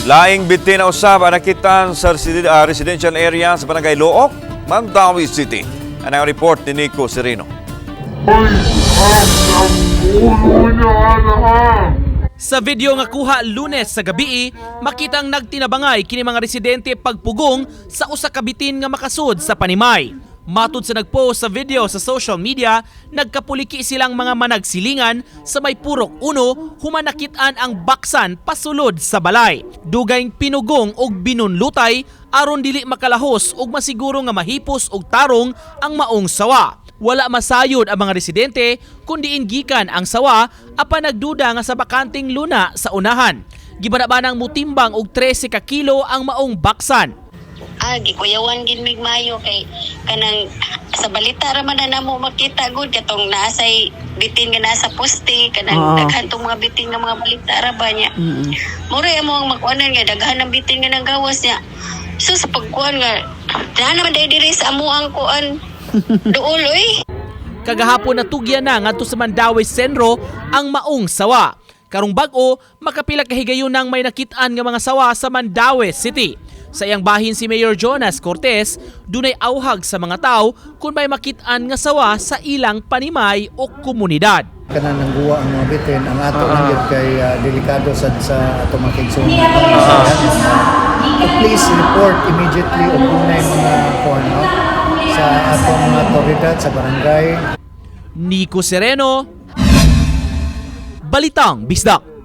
Laing bitin na usab ang nakitaan sa residential area sa Barangay Looc, Mandaue City. Ang report ni Nico Sereno. Sa video nga kuha Lunes sa gabi, makitang nagtinabangay kini mga residente pagpugong sa usa ka bitin nga makasud sa panimay. Matud sa nagpost sa video sa social media, nagkapuliki silang mga managsilingan sa may Purok Uno human nakit-an ang baksan pasulod sa balay. Dugayng pinugong og binunlutay aron dili makalahos ug masiguro nga mahipos og tarong ang maong sawa. Wala masayod ang mga residente kundi gikan ang sawa, apan nagduda nga sa bakanting luna sa unahan. Gibanabanang mutimbang og 13 ka kilo ang maong baksan. Ah, gikuyawan gid mig maayo kay kanang sa balita ra man na namo makita gud katong naasay bitin nga nasa poste, kanang daghan tong mga bitin nga mga balita ra ba niya. Mura mo ang makuanan nga daghan ang bitin nga nanggawas niya. So sa pagkuan nga naa naman day diri sa amo ang kuan duol oy. Kagahapon natugyan na ngadto sa Mandaue Senro ang maong sawa. Karong bag-o, makapila ka higayon nang may nakit-an nga mga sawa sa Mandaue City. Sa iyang bahin, si Mayor Jonas Cortez dunay auhag sa mga tao kung may makit-an nga sawa sa ilang panimay o komunidad. Kanang nangguwa ang mga bitin ang ato lang gyud kay delikado sad sa ato mga kaigsuonan. So please report immediately og dunay mga kuan, no, sa atong mga awtoridad sa barangay. Nico Sereno, Balitang Bisdak.